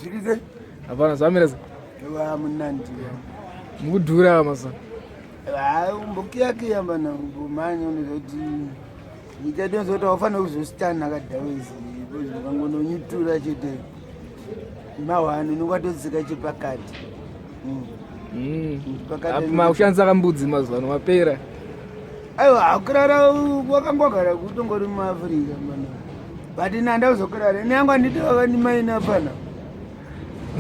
Zviri sei? Hapana zvamira sei? Wa munandi. Mukudhura mazuva. Hayi umbokiyakiya mana umbomhanya unozoti nyika yedu inozoti haufanira kuzositana akadhawezi because ukangononyutura chete mahwani unenge watotsika chepakati. Pakati Makushandisa kambudzi mazuva ano mapera. Aiwa hakurara wakangogara kutongori muAfrica mana. But ini handakuzokurara ini yangu handiti vakandimaina pana.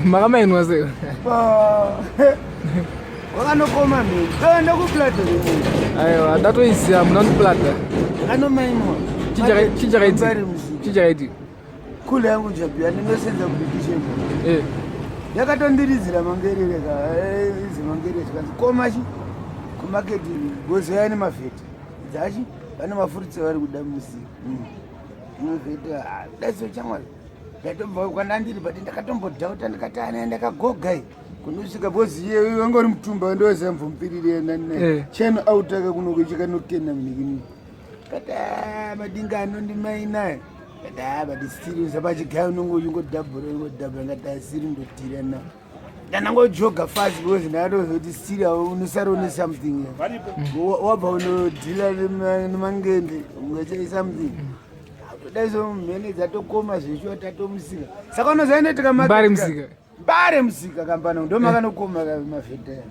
Makamainwa sei? Wakanokoma mheni. Kaa ndakuplata mheni. Aiwa ndatoiziva muna ndiplata. Anomainwa. Chichakaitika. Chichakaitika. Kule yangu jabia ndinosenza kubikisha. Eh. Yakatondiridzira mangerere ka. Eh, izi mangerere zvikanzi koma chi kumarket gozo yani mavheti. Dzachi vane mafurutsi vari kuda musi. Mavheti ah, daiso chamwari. Ndatobva kwandandiri but ndakatombodhauta ndikati ana ndakagoga iyi. Kunosvika bozi iye wanga uri mutumba ndoziva mvumupiriri yena ne. Eh. Cheno autaka kuno chikanokena mnikini. Kati ah, madinga anondimaina. Kati ah, but still usapachigaya unongo uchingodhabhura ungodhabhura ngati asiri ndodhira na. Ndanangojoga fast because ndakatozoti still unosara une something. Wabva unodhila nemangende ungachai something. Dai so mhene dzatokoma zveshuwa tatomusika. Saka unozoenda Mbare musika. Mbare musika kambana ndo makanokoma mavhedha.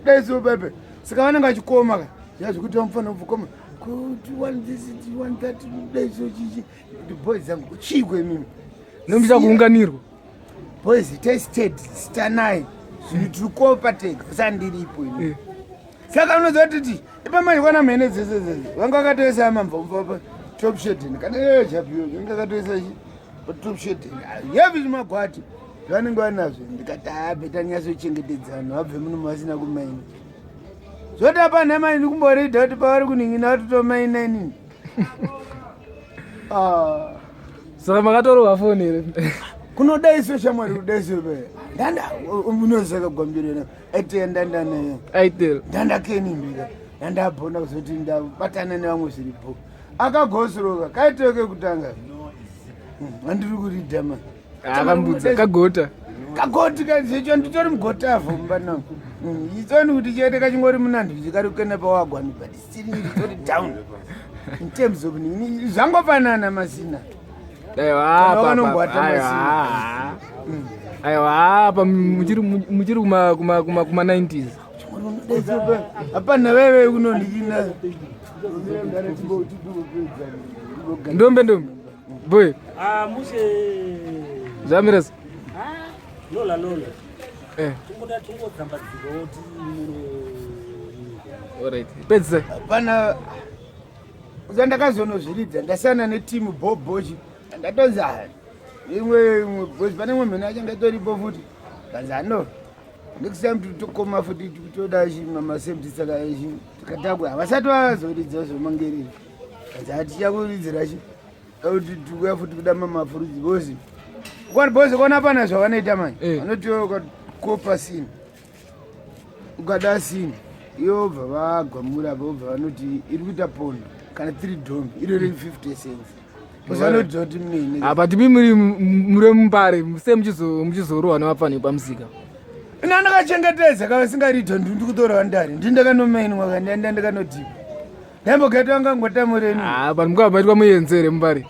Dai so pepe. Saka vanenge vachikoma ka. Zviya zvekuti vamufanira kukoma. Kuti one this one that dai so chichi. The boys dzangu chikwe mimi. Nomucha kuunganirwa. Boys tested stanai. Zvinhu tiri kopa tega usandiripo ini. Eh. Saka unoziva kuti ipa manje kwana mhene dzese dzese vanga vakatoisa mamvomvo pa top shedin kana iyoyo chapiyo vanga vakatoisa chi pa top shedin yevi zvimagwati zvanenge vanazvo ndikati haa beta nyatsochengetedza vanhu vabve muno vasina kumaina zvoti apa nhema ndikumboridha kuti pavari kuningina vatotomaina inini ah. Saka makatorwa foni here? Kunodaiso shamwari kudaiso pe ndanda unozaka gwambirena aite ndandana Aitel. Ndandakeni mbika ndandabhona kuzoti ndabatana nevamwe zviripo akagosoroka kaiteo kekutanga handiri kuridha ma Akambudza kagota. Kagoti kazecho nditori mugotavho mumba nangu. Itsoni kuti chete kachingori munandu chikari kukena pawagwani but still nditori down in terms of zvangofanana masina. Aiwa apa muchiri kuma 90s. Hapana wewe kunondikina. Ndombe ndombe. Boy. Ah mushe. Zvamira. Ah lola lola. Eh. Tungoda tungodzambadzika woti muno. Alright. Pedzisa. Hapana Zvandakazonozviridza ndasiyana netimu bhobhochi ndatonzi ah, imwe imwe bhozi pane imwe mheno yacho ngatoripo futi kanzi ano next time tokoma futi toda masemti saka tikatakwa havasati vazoridza zvomangereri kanzi hatichakuridzira chi kuti tikuya futi kuda mamafurudzi bhozi kwani bhozi kona pana zvavanoita manje eh. vanoti ukakopa sini Ukada sini iyo vobva vagwamura vobva vanoti iri kuita pondo kana 3 dombi iro riri 50 cents usanodza kuti mine apa timi muri muri mupare se muchizorohwa nevapfanhi pamusika ina ndakachengetedza kavasingaridho ndi ndikutorwa ndari ndi ndakanomainwa kandianda ndikanodhipa ndaimbogeta wanga ngotamureni ah, but mukava maitwa muyenze here mupare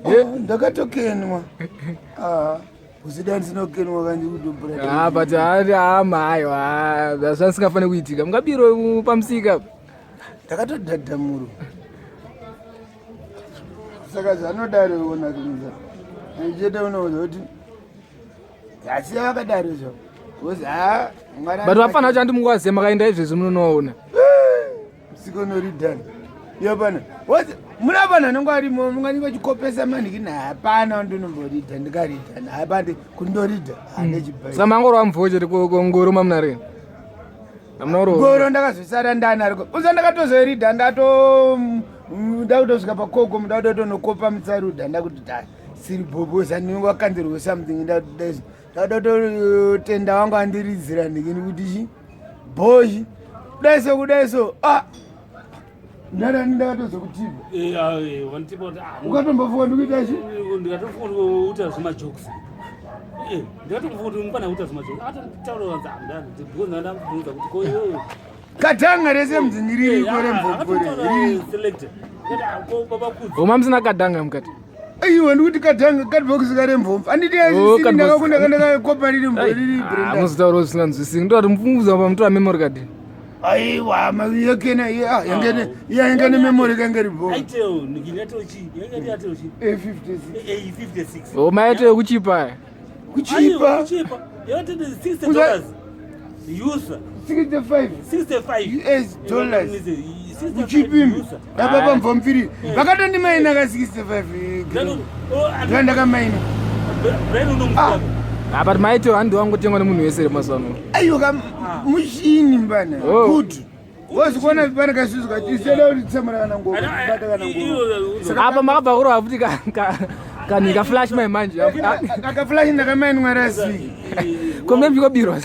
oh, ndakatokenwa ah. Usida ndinokenwa kanji kudobhura. Ah, but hari hama aiwa zvasingafaniri kuitika. Mungabiro pamusika. Ndakatodhadhamuro. Saka zvanodaro ona kunza. Chete unoona kuti asi vakadaro zvo. Wozi ah mwana. But vafana vacho handi mungaziva makaenda izvezvi munonoona. Sikonoridhani. Yopana. Wozi muna vanhu anenge arimo munganenge chikopesa manhiki hapana ndinomboridha ndikaridha hapana kundoridha handechibhai. Saka mangoro amvuo chete ngoro mamunareni. Ngoro ndakazosara ndanariko. Uza ndakatozoridha ndato ndakutosvika pakoko ndakutotonokopa mutsaruda ndakuti da siri bhobo zandinenge wakanzerwa something ndakutotenda wangu andiridzira ndikini kuti chi bhoshi kudai so kudai so ah ndarani ndakatozokutipa eh, ah, eh, ah, ukatombofuka ndikuita chi ndikatofuka ndikuita zvemajokes Ndakatomufunga kuti mupana kuita zvima zvo atotaura kuti amdani because ndandamubvunza kuti ko iwewe Katanga rese mudzingi ririko remvomvore. Selector. Ko baba kudzi. Oma musina kadanga mukati. Aiwa ndikuti katanga cardbox karemvomvo. Anditi Oh, asiri cardbox. ndakakunda kandakakopa riri riri Ah, brenda. muzotaura zvisinganzwisisi. Ndoti mupfungudza pa mutora memory card. Aiwa mayekena iya yangene iya yangene memory kange ribo. Itel nikini Itel chi. Yanga Itel chi. A56. A56. Oma yaito yekuchipa aya. Kuchipa. Kuchipa. Yoti 60 Kuza- dollars. User 65 65 US dollars. 65 Kuchipimi. user. Apa pamvomviri. Vakatondimaina ka 65. Then, Ndakamaina. Brain unomuziva. Ah, but maito handi wangotengwa nemunhu wese mazuva ano. Aiwa mushini mbana. Oh. Good. Wozikuona pana kasuzu kati iseda kuti tsamura kana ngoma. Bata kana ngoma. Apa makabva kurova futi kanhi ka flash mai manje. Akaflash ndakamainwa rasi. Kombe mchikobirwa.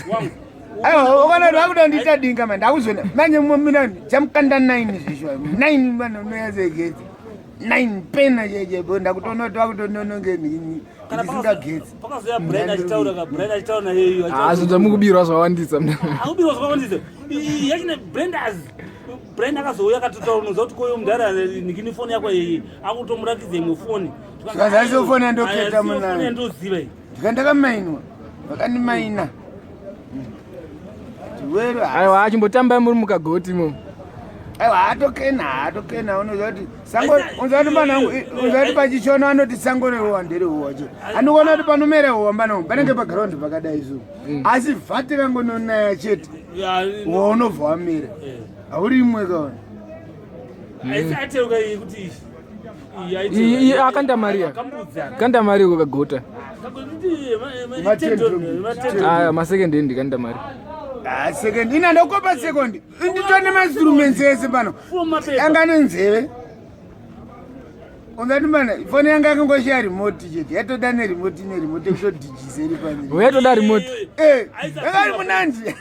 Aiwa ukaona kuti vakuda ndiita dinga manje ndakuzona manje mumina chamukanda 9 zvishwa 9 mana unoyazegedza 9 pena cheche bo ndakutoona kuti vakutonononge ndisingagetsi Pakazoya Brian achitaura ka Brian achitaura naye iyo. Ah, zvinhu zvamukubirwa zvawandisa. Akubirwa zvakawandisa. Yachine Brendas. Brian akazouya akatotaura unoziva kuti koyo mudhara nikini foni yako iyi akutomuratidza imwe foni. Zvikanzi asiyo foni yandoketa muna. Foni yandoziva iyi. Ndika ndakamainwa vakandimaina wero Aiwa achimbotambai muri mukagoti imomo. aiwa atokena atokena unoziva kuti sango unoziva kuti panangu unoziva kuti pachishona anoti sango rehowa nderehowa che andikuona kuti panomera howa pano panenge pagraundi pakadai so asi vhati rangononaya chete howa unobva wamera hauri imwe kaona Aisi ateuka iyi kuti Iyi akanda mari ya. Kanda mari uko kagota. Ah, ma second hand kanda mari. Ah, second ina ndokopa second nditone mainstruments ese pano yanga nenzeve ungati mana foni yanga yakangoshiya remote chete yatoda neremote neremote kutodhijisa iri pane Uyatoda remote. Eh, yanga iri munanzi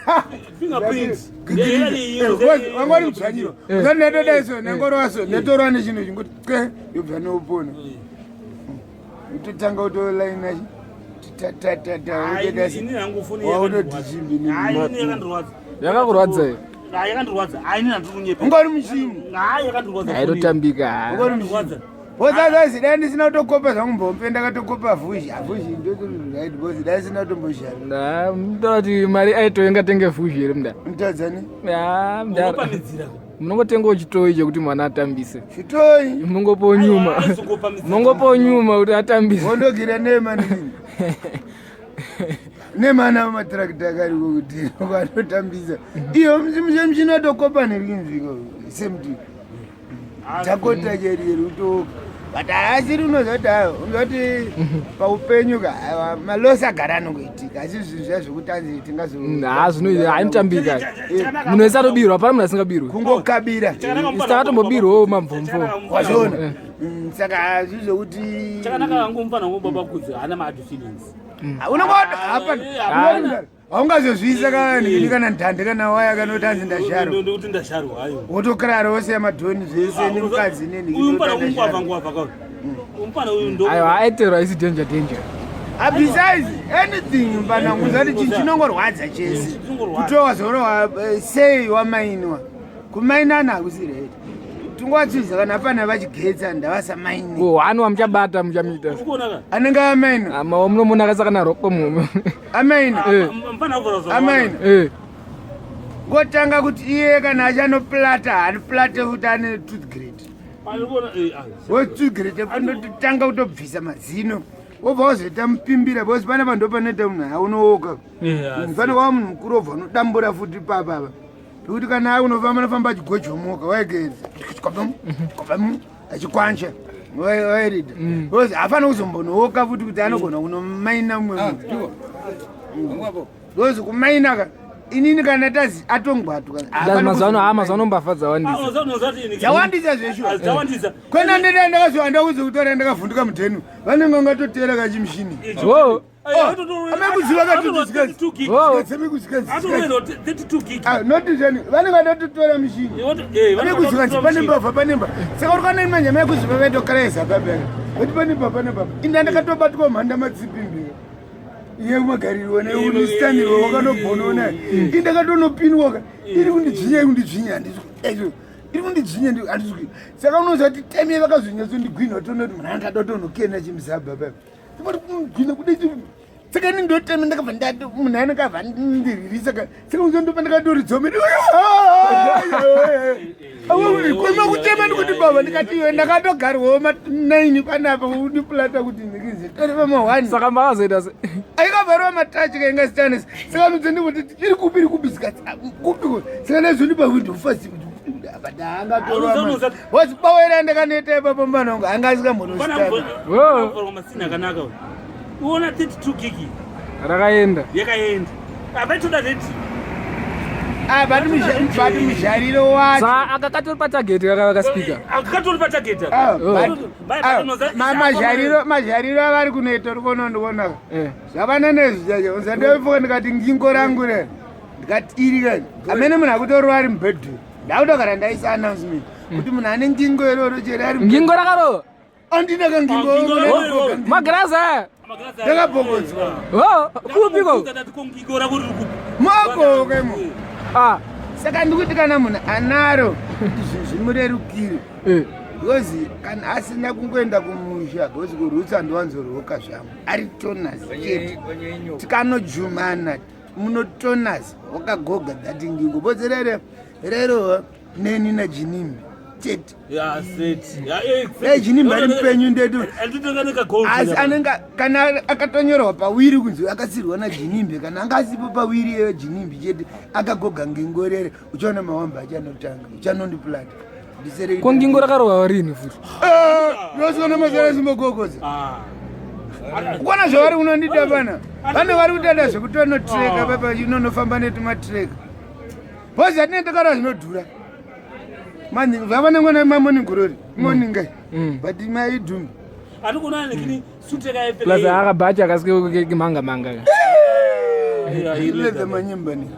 wanga uri kudzvanyirwa ungati ndatoda iso ndangorova so ndatorwa nechinhu chingoti ke yobva neupona utotanga kutolaina wautodhijimbi Yakakurwadza iyo. Yakandirwadza. Haini handiri kunyepa. unga uri muchini Yakandirwadza. Haitotambika. Ungori muchini wozazazi dai ndisina kutokopa zvangu mbombe ndakatokopa vhuzhi avhuzhi ndotoright because dai ndisina kutomboshara Nda mutaura kuti mari aito ingatenge vhuzhi here munda. mutadzani Ah, mudhara. Unopamidzira. Munongotengawo chitoyi chekuti mwana atambise. chitoi Munongopawo nyuma. Aizongopamidzira. Munongopawo nyuma kuti atambise. wondogira nemanini nemana matarakita akariko kuti anotambisa iyo muchini watokopa nerinzviko semti dhakota cherieri utoka but haasiri unozoti hayo unozoti paupenyu ka aiwa malosi agara anongoitika asi zvinhu zviya zvekuti anzi tingazo Ha zvino hainotambika. Munhu wese atobirwa, hapana munhu asingabirwi. kungokabira Takatombobirwawo mamvomvo. wazviona saka hazvi zvokuti Chakanaka hangu mufana wangu baba kudzi haana ma-hard feelings. unongohapana haungazozviisa kana kana ndhande kana waya kana kuti anzi ndasharwa Ndikuti ndasharwa hayo. wotokara wosiya madhoni zvese nemukadzi Uyu mufana ungwavha ngwavha kauri. Mufana uyu ndo. Aiwa aitero haisi danger danger. besides anything mpanangu zati chinhu chinongorwadza chese Chinongorwadza. kuti wazorohwa sei wamainwa kumainana hakusi right tingovatsvidza kana pana vachigetsa ndavasamaini Ko hwani wamuchabata muchamuita. Ukuona ka? anenge amaina Ama munomuona akaisa kana roko mume. amaina Eh. Mufana akuvhara zvakawanda. amaina Eh. ngotanga kuti iye kana achanoplata haniplate kuti ane tooth grade Ari kuona, eh, ah. wotooth grade anototanga kutobvisa mazino wobva wazoita mupimbira because pane vanhu panoita munhu haunooka Eh, ah, pane wava munhu mukuru wobva unodambura futi papapa pekuti kana aunofamba anofamba achigojomoka waigedza achikwanja wairida because hafana kuzombonooka futi kuti anogona kunomaina mumwe munhu because kumaina ka inini kana tazi atongwatuka Mazuva ano ah mazuva ano mbavha Ah, dzawandisa. unoziva kuti ini- dzawandisa zveshuwa Ah, dzawandisa. kwena ndeda ndakazoanda kuzokutora ndakavhunduka mudhenu vanenge vangatotera kachimushini Oh. Eh, amekuziva atotorwa 32 gig. Oh. Atotorwa 32 gig. noti zvani vanenge vatotora mushini Eh, eh, amekuziva pane machine. mbavha pane mbavha saka uri kuona manje amekuziva vaitokaraiza papera vati pane mbavha pane mbavha inda ndakatobatwa mhanda matsipimbira Yemagarirwa neunistanirwa wakanobhonona. Indakatonopinwa ka. Iri kundidzvinya iri kundidzvinya handisi iri kundidzvinya handisi. Saka unoziva kuti time yavakazonyatsondigwinha toona kuti mwana ndada kutonokena chimuzabha papa. Ndimati kundigwinha kude saka ini ndotema ndakabva ndati munhu anenge abva ndiririsa ka saka uzo ndopa ndakatoridzome kwema kutema ndikuti baba ndikati iwe ndakatogarwawo ma9 panapa undiplata kuti ndikize toreva ma1 Saka makazoita se aikavharwa matachi kainga sitanes saka nudze ndikuti iri kupi iri kupi zikati kupi saka ndazondipa window fast kuti apa ndaangatorwa wazibawera ndakanoita ipapo mbanongo anga asingambonositana Wo. Masini akanaka uyu. Uona 32 gig Rakaenda. yakaenda. Apaitoda rate. Ah, but muzhariro wacho. Saka akakatori patarget kakaspeaker. Akatori patarget. Ah, Oh. but- ah, mazhariro mazhariro avari kunoita uri kuona ndikuona zvavana nezvi chacho uzandoifuka ndikati ngingo rangu re ndikati iri kani amene munhu akutorova ari mubhedhu ndakutogara ndaisa announcement kuti munhu ane ngingo iroro chero ari Ngingo rakarova. andina kangingo Ah, ngingo roro. Magirazi aya. Ndakabhokodzwa. Oh, kupiko. Mako kemo Ah. Saka ndikuti kana munhu anaro izvi zvimurerukire because kana asina kungoenda kumusha because kurutsa ndowanzoroka zvamo ari tonas chete tikanojumana munotonas wakagoga that ngingo bodzi rere rero neni najinimbi chete dai jinimbi ari mupenyu ndedu asi anenge kana akatonyorwa pawiri kunzi akasirwa najinimbi kana anga asipo pawiri iyo jinimbi chete akagoga ngingo rere uchaona mawamba achanotanga uchanondiplata. Ko ngingo rakarova rini futi? Rosiona mazara zimbogogodza kukwana zvavari kunondida pana vane vari kutada zvekutonotreka papa inonofamba netumatreka bhozi atinenge takarova zvinodhura mani vavanengona mamorning glory morning but maidhumi. Plus akabhacha akasike kimanga manga. Ledza manyimba ni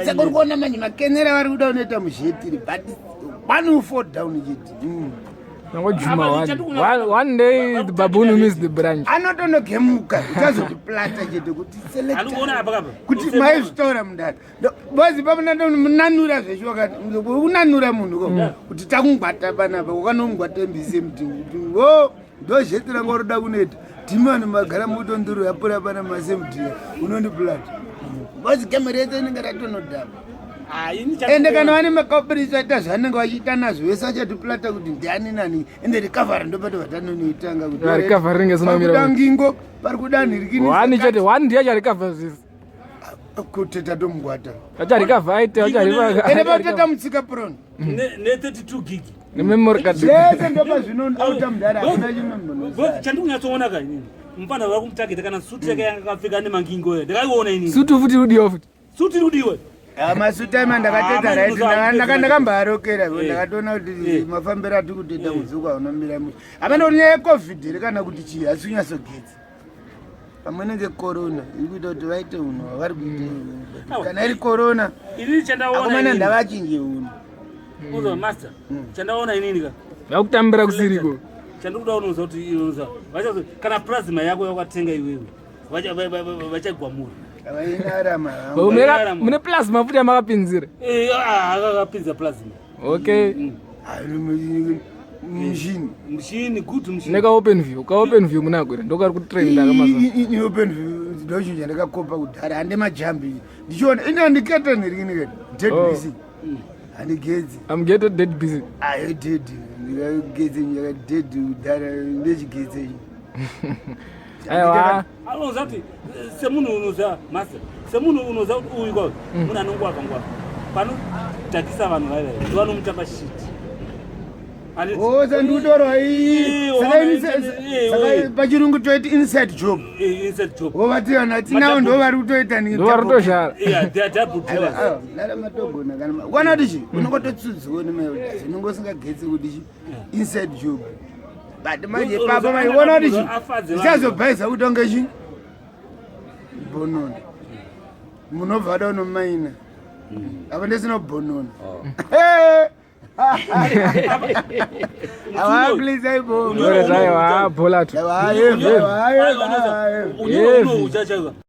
saka uri kuona manje makenera vari kuda unoita muzhetiri but one will fall down chete. Nangojuma one. One day the baboon will miss the branch. Anotonogemuka uchazotiplata chete kuti select kuti maizvitaura mundani bozi pamunanura zveshe wakati unanura munhu ko kuti takungwata panapa wakanongwata mbise mutingi kuti wo ndozheti ranga uroda kunoita dhimani magara mutonduru yapura pana masemudhiya unondiplata bozi gemu rese inenge ratonodhamba ende kana vane makapurisa aita zvaanenge vachiita nazvo vese achatiplata kuti ndiani nani ende recovery ndopato vatanonoitanga kuti Yeah, recovery ringe pari sinomira. kuda ngingo pari kuda nhirikini. One chete, one ndiye acharecover zvisi. Kuti tatomugwata. Acharecover aite ende acharecover. patata mutsika proni. Ne32 gig. Nememory card. Zvese ndopazvinoauta mudhara hakuna chimwe munhu. Chandikunyatsoona ka inini mufana vari kumutageta kana suti yake yanga akapfeka nemangingo ndakaiona inini. Sutu futi rudiwa futi. Suti iri kudiwe. Masuti aima ndakateta Ah, right ndakambaarokera ndakatoona kuti mafambiro ati kutoita kudzuka unomira mushe hamene kuti nyaya yecovid here kana kuti chii asi kunyatsogetsa pamwe nenge corona iri kuita kuti vaite unhu hwavari kuita kana iri corona Inini chandaona akomana inini. ndavachinje unhu. Uzwa master, chandaona inini ka Vakutambira kusiriko. Chandikuda unoza kuti unoza vachazo kana plasma yako yakatenga iwewe vachagwamura. Vainarama. Mune plasma futi yamakapinzira. Eh, ah, akapinza plasma. Okay. Mushini. Mshini good mshini. Neka open view, ka open view munako here ndokari kutrenda kamazuva. Open view ndochinja ndakakopa kudhara hande majambi ndichiona ini handiketa nhirikini dead busy handigedzi. I'm getting dead busy. Ayo dead ndikagedze nyaka dead kudhara ndechigedze ichi. Aiwa. Anoza kuti semunhu unoza master semunhu unoza kuti uyu kwa munhu anongwavha ngwavha panodhakisa vanhu vaiva ndivanomutamba shit. Oh, sandikutorwa saka pachirungu toiti inside job. Inside job. Vovati vanhu vatinavo ndo vari kutoita. Ndo vari kutoshara. Yeah, they are double dealers. Nara matogona kana wana kuti chi unongototsudziwo nemaelders unonge usingagetsi kuti chi inside job but manje papa maiona kuti chi Afadze vanhu. zvichazobhaisa kuti onge chi bhonona munobva da unomaina apa ndisina bhonona. Awa please aibo. Ore zvayo, ah, bhola tu. Awa, awa, awa. Unyoro unoudya chaiwa.